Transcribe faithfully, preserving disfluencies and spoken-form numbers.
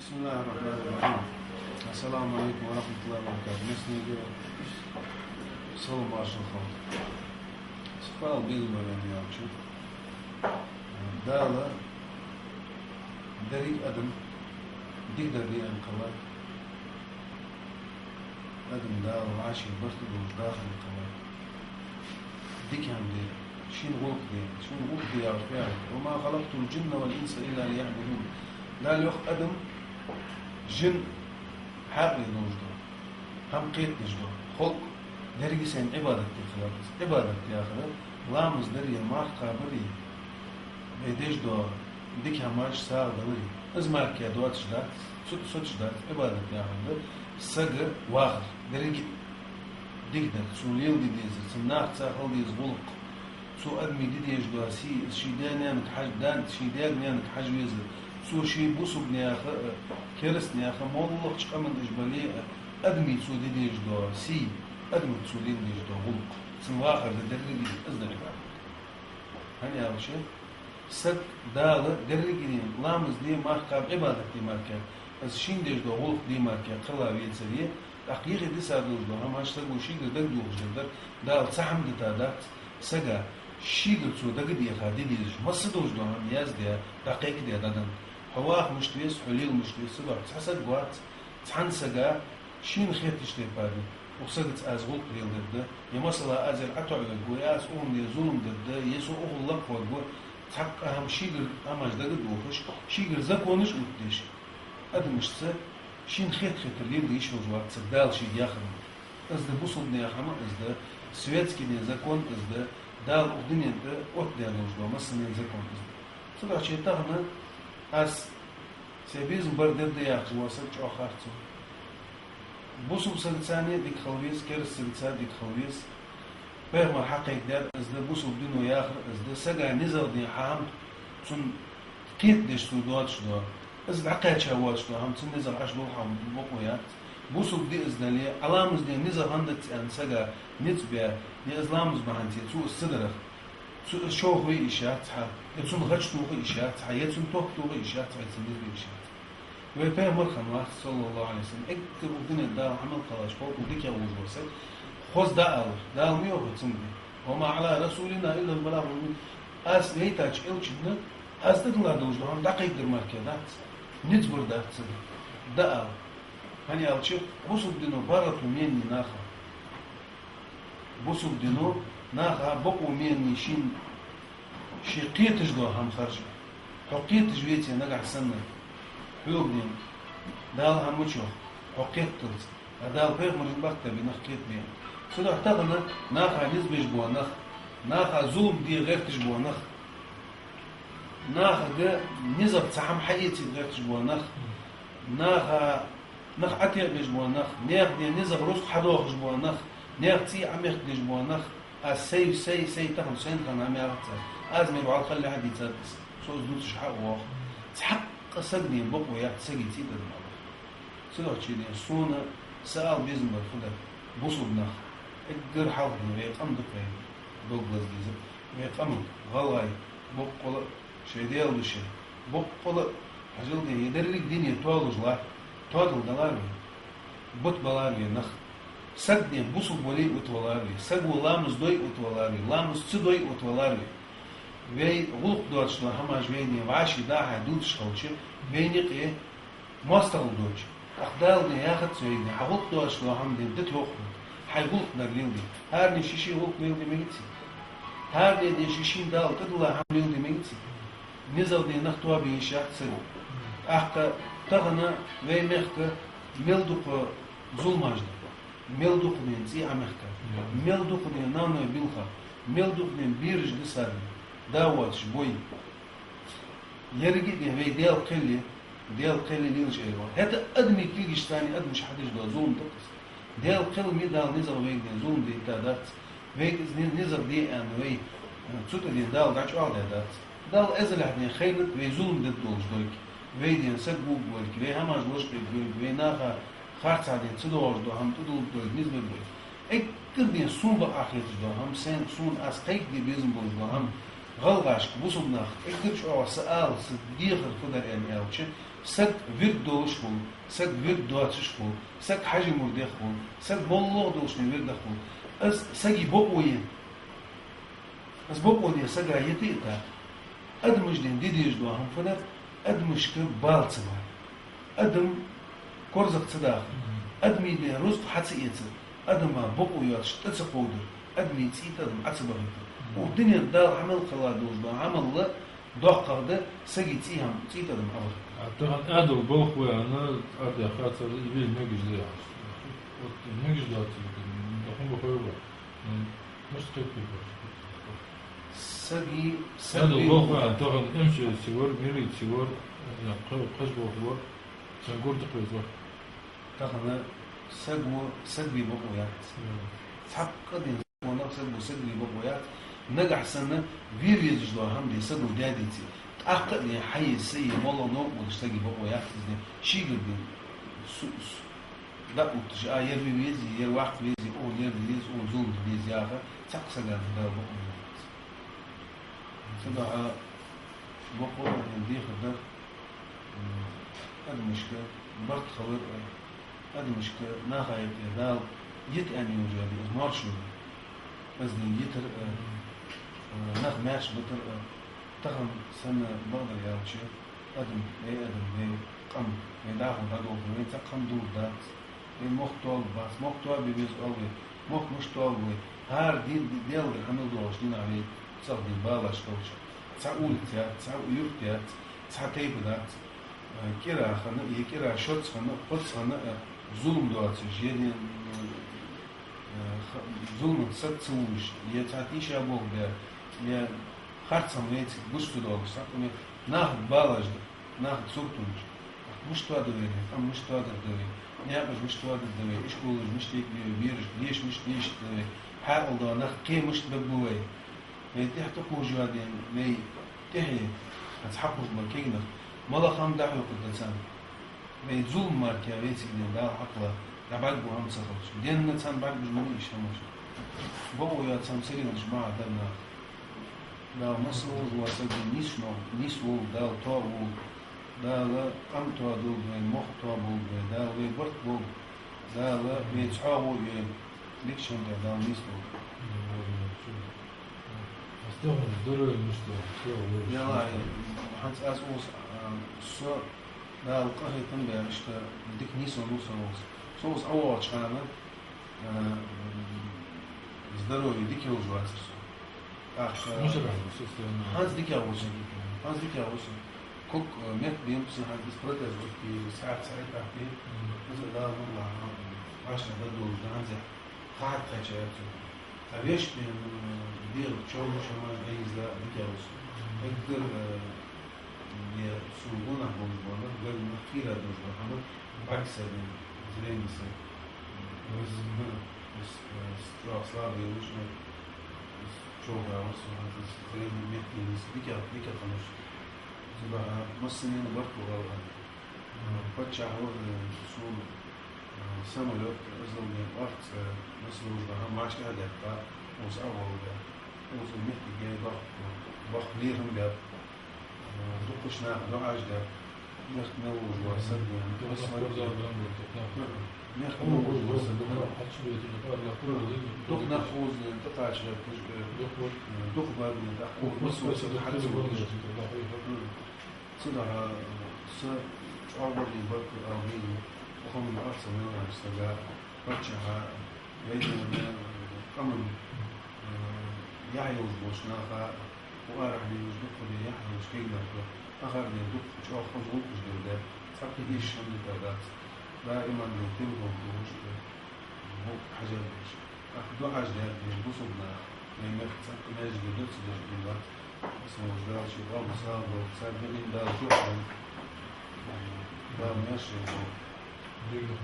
بسم الله الرحمن الرحيم. السلام عليكم ورحمة الله وبركاته. Массанега салам-моаршал хилда. Цу кхалла безам бар аьнна аьлча, Дала деррига адам дикадар де аьнна кхеллад. Адам Дала вӀаший барт долаш дахар кхеллад. Дика хӀама де, шийна гӀулакх де, шийна гӀулакх де яхаш фу яхар да? وما خلقت الجن والإنس إلا ليعبدون. Дала йоах, адам, жин хьаькъале долаш да, хӀама кхетадеш да, халкъ деррига сайна Ӏибадат де хилар да. Ӏибадат яхар ламаз дар е, марха кхабар е, вай деш да дика хӀамаш, сагӀа далар е. Из мара кхы доацаш дац, цу тӀа соцаш дац. Ӏибадат яхар да саг вахар, деррига дикадар, цо леладе дезар, цун нахаца хила деза гӀулакх, цо адамий де дезаш да сий, из ший даь-наьнага хьажа, даь-, ший даьга-наьнага хьажа везар, цо ший бусалба наьха а, кераста наьха а, моллагӀча къаман уж бале а, адамий цо де дезаш да сий, адамага цо леладе дезаш да гӀулакх. Цун вахар да деррига из, из да Ӏибадат. ХӀана аьлча, саг Дала деррига ламаз де мара кхаба, Ӏибадат де мара кхаба, из шийна деш да гӀулакх де мара кхаба кхелла вецаре, тӀаккха юхе диса долаш да хӀама, хӀанз саго шийгара дагадохаш дар да, Дала цхьа хӀама дита дац сага, шийгара цо дагадеха де дезаш, масса долаш да хӀама яздаь, дӀакхайкадаь дӀаденна. Хьо ваха мишта веза, хьо лела мишта веза, цудухьа цхьа саг вац, цхьан сага шийна хеташ тайпара, укх сагаца аз гӀулакх леладергда, е, масала, аз ер ӀотоӀавергва, е аз укхунна зулам дергда, е со укхул лакхвергва, цхьаккха хӀама шийгара хӀамаш дагадохаш, шийгара законаш оттадеш. Адамашца шийна хет-хетар леладе йиш йолаш вац саг, Дала шийга яхар ма. Из да бусалба наьха хӀама, из да светски ден закон, из да Дала укх дунен тӀа оттадаь долаш да массанена закон, из да. Цудухьа тахан аз сай безам бар дергда яхаш вола саг чӀоагӀа харцо. Бусалба сагаца а дика хила веза, кераста сагаца а дика хила веза. Пайхамара хьакхайкадаьр из да, бусалба дино яхар из да, сага низагӀа ден хӀама цунна кхетадеш цо доацаш да, из дӀакхаьча воацаш да хӀама, цун низагӀа Ӏаш дола хӀама бокъо яц. Бусалба ди из дале, Ӏа ламаз де низагӀа хӀанз дац аьнна сага низ бе, е из ламаз бахьанца цо из ца дарах, цо из човха ве йиш яц хьа, е цунна гӀаж тоха йиш яц хьа, е цунна ток тоха йиш яц хьа, е цунна низ бе йиш яц. Вай Пайхамар хиннавац, صلى الله عليه وسلم, эггара укх дунен тӀа Дала хьа мел кхеллача халкъал дикагӀа волаш вола саг, хоза дӀаалар. Дала ма йоахий цунга: وما على رسولنا إلا البلاغ المبين. Аз вайтача элчанна аз тӀадилла долаш да хӀама дӀакхайкадар мара кхы дац, низ бар дац цунна, дӀаала. ХӀана аьлча, бусалба дино паргӀато ма еннай наха. Бусалба дино наха бокъо ма еннай шийна, ше кхеташ дола хӀама харжа. Хьо кхеташ веце нагахьа санна, хьога ден Дала хӀама ма йоах, хьо кхеталца. А Дала Пайхамарга бахьан бе нах кхетабе. Цудухьа тахан наха низ беш бола нах, наха зулам де гӀерташ бола нах, нахага низагӀа цхьа хӀама хьаэца гӀерташ бола нах, наха нах ӀотӀабеш бола нах, наьха ден низагӀа рузкъа хьадоахаш бола нах, наьха цӀий Ӏомехкадеш бола нах, аз сай, сай, сай тахан сайна хана хӀама яхац аз. Аз мел вӀалла хилалехьа дийцад аз, со из дувцаш хьа а воагӀа. Цхьаккха сага ден бокъо яц сага цӀий тӀадам алар. Цудухьа ден сона са ала безам бар фу да: бусалба нах, эггара хьалха ден вай къам да-кх вай дог лаза дезар, вай къаман, гӀалгӀай, боккъала а, шоай Даьла душай, боккъала а, хьажал ден, е деррига дине тоалуш латт, тоадала далар вай, бутбалар вай нах. Саг ден бусалба вале а оттавалар вай, саго ламаз дой а оттавалар вай, ламаз ца дой а оттавалар вай. Вай гӀулакх доацаш дола хӀамаш вай ден вӀаший дӀа-хьа дувцаш хилча, вайна юкъе моастагӀал доацаш. ТӀаккха Дала ден яхац вайга: хьа гӀулакх доацаш дола хӀама ден дита йоах хьога, хьай гӀулакх дар леладе. ХӀаране ший-ший гӀулакх леладе мегац. ХӀаране ден ший-шийна Дала тӀадилла хӀама леладе мегац. НизагӀа ден нах тоабе йиш яц сага. ТӀаккха тахан вай мехка мел дукха зуламаш да, мел дукха ден цӀий Ӏомехка, мел дукха ден нанной билха, мел дукха ден бераш дисар, да воацаш бой. Еррига а ден вай Даьла кхел я, Даьла кхел я лелаш Ӏер вар. ХӀаьта адамий кулгашца адамаш хьадеш дола зулам да-кх из. Даьла кхел ма йий Дала низагӀа вайга ден, зулам дайта дац. Вайга из ни-, низагӀа де аьнна вай, э, цу тӀа ден Дала дӀачӀоагӀдаь дац. Дала эзалехь ден хайнад вай зулам дергдолаш долга, вай ден саг вувргволга, вай хӀамаш лочкъаергволга, вай наха харцахьа ден ца доагӀаш дола хӀама тӀадулларгдолга, низ бергдолга. Эггара ден сона бакъахьа хеташ дола хӀама, сайна, сона аз кхайкаде безам болаш дола хӀама, гӀалгӀашка, бусалба нахага эггара чӀоагӀа са ала, са дехар фу дар аьнна аьлча, Саг вирд долаш хул, саг вирд доацаш хул, саг хьажий мурдех хул, саг моллагӀа долча вирдах хул. Из сага бокъо я. Из бокъо сага йита а йита, адамашта де дезаш дола хӀама фу да, адамашка бала ца бар. Адам корзагӀа ца дахар. Адамий де рузкъа хьа ца эцар. Адама бокъо йоацаш тӀа ца кховдар. Адамий цӀий тӀа адам Ӏо ца бахийтар. Укх дунен тӀа Дала хьа мел кхелла долаш дола Ӏамал доккхагӀа да сага цӀий хӀама, цӀий тӀа адам Ӏо бахийтар. А тахан Ӏаьдал болх вай аьнна, Ӏарбий хацар, и вай мегаш да яхаш. Вот мегаш доацар, да хӀама бахой ва. М, мишта кхетаргба? Сага, сага Ӏаьдал болх вай аьнна, тахан М Ч С вар, милици вар, я кхы-, кхыча болх вар, сен гурдах веза вар. Тахан саго, сага бокъо яц. Мгм. Цхьаккха ден саго, саго, сага бокъо яц. Нагахь санна ве везаш дола хӀама де саго даьдеце, тӀаккха а ден хьае, сае, моллагӀа новкъа волаш сага бокъо яц из ден. Шийгара ден су-, су-, дӀа а увтташ, а, ер ве везе, ер ваккха везе, укхун ер де деза, укхун зулам де деза яха, цхьаккха сага Дала бокъо яц. Цудухьа бокъо а дехар дар, м, адамашка барт хилар а, адамашка наха юкъе Дала йита аьнна йолаш йола из маьрша да. Из ден йитар а, а, нах маьрша битар а, тахан санна бакъдар аьлча, адам, вай адам, вай къам, вай дӀахо дӀадолхар, вайна цхьаккха хӀама дувргдац. Вай мохк тоалургбац, мохк тоабе беза оал вай, мохк мишта тоалургва вай? ХӀара дин, Даьлагара хьа мел доагӀаш динах вай цӀагӀа дин балаш хилча. Цхьа улица яц, цхьа юрт яц, цхьа тайпа дац. Э, кӀира хинна, е кӀира шозза хинна, кхозза хинна, э, зулам доацаш, е ден, э, ха-, зуламаца саг ца вувш, е цхьа тийшаболх баь, е харцахьа вайцига гуш ца доалаш, цхьаккха нах балаш да. Нах цуртунаш. Мишта тоадаргда вай, къам мишта тоадаргда вай, наькъаш мишта тоадаргда вай, ишколаш мишта декъа де вай, бераш деша мишта дешаргда вай, хьаькъал дола нах кхе мишта бергба вай. Вай тӀехьа тӀакхувш йола ден, вай тӀехье, хӀанз хьакхувш бола кегий нах, малагӀа хӀама дӀахьокхаргда царна? Вай зулам мара кхы вайцига ден Дала хьакхелла, дӀабӀаргагу хӀама ца хилча. Денна царна бӀаргагуш ма дий уж хӀамаш. Бокъо йоаца хӀама сарелаш ма дар нах. Дала массаволча сага нийсача новкъа нийсволва, Дала тоаволва, Дала къам тоадолда вай, мохк тоаболда вай, Дала вай барт болба, Дала вай цхьоагӀо а йойла, дикача хӀаман тӀа Дала нийсволва. Астагфируллах, здоровье мишта да, всё, вай. Ялла, хӀанз аз укхаза, а, со Дала къахетам баь, иштта дика нийсвеннав со укхаза. Со укхаза ӀовоагӀача хана, э, здоровье дика йолаш вацар со. ТӀаккха, ну, всё равно, всё равно. ХӀанз дикагӀа ва со. ХӀанз дикагӀа ва со. Ког, э, метта бенаб со, хӀанз из протез оттабе, сахьат цхьа этаппе. Мгм. Из Дала мукъалахь, вӀашагӀдаргдолаш да хӀанз. Хьатта кхаьча яц. А вешта бен, э, дегӀа чов шамаш айзда дикагӀа ва со. Эггара, э, Е сона гонахьа болаш бола, вай нах кхера долаш бола хӀама, бӀаргса ден, зрение са, ваз, ваз, ваз чӀоагӀа слабый йолаш, ваз чӀоагӀа вар со, хӀанз зрение метта йолаш, дика, дика хӀамаш. Цудухьа массанена барт боагӀалва. Паччахь ва, сона, самолёт, азал ден орц, массанена долаш дола хӀама вӀаштӀехьадаьккха, укхаза а воалаваь. Укхаза метта гей бахт, бахт лерхӀам баьб. Дукхача наха дуӀаш даьд, мехка мел волаш вола саг вена, мехка мел волаш вола саг вена, дукха нах укхаза тӀакхача гӀерташ, дукха бабина тӀаккха укхаза массаволча сага хьа ца волаш. Цудухьа са чӀоагӀа барт ала беза укх хӀаман орцах мел волча сага, паччахьа, вай динна, къаман, э, яхь йолаш болча наха, укх арахьа ден уж дукха де яхь йолаш кегий нах ба, ахар ден дукха чӀоагӀа хоза гӀулакхаш дергда, цхьаккха дешаш хӀама дитаргдац. Даиман ден телефон тохаш, э, гӀулакх хьажа деш. ТӀаккха дуӀаш даьд ден бусалба наха, вай мехка цхьаккха маьждиг да ца деш хӀама дац. Аса вож Дала ший къам сагӀа долда, царна дин Дала чухьа, Дала маьрша йойла.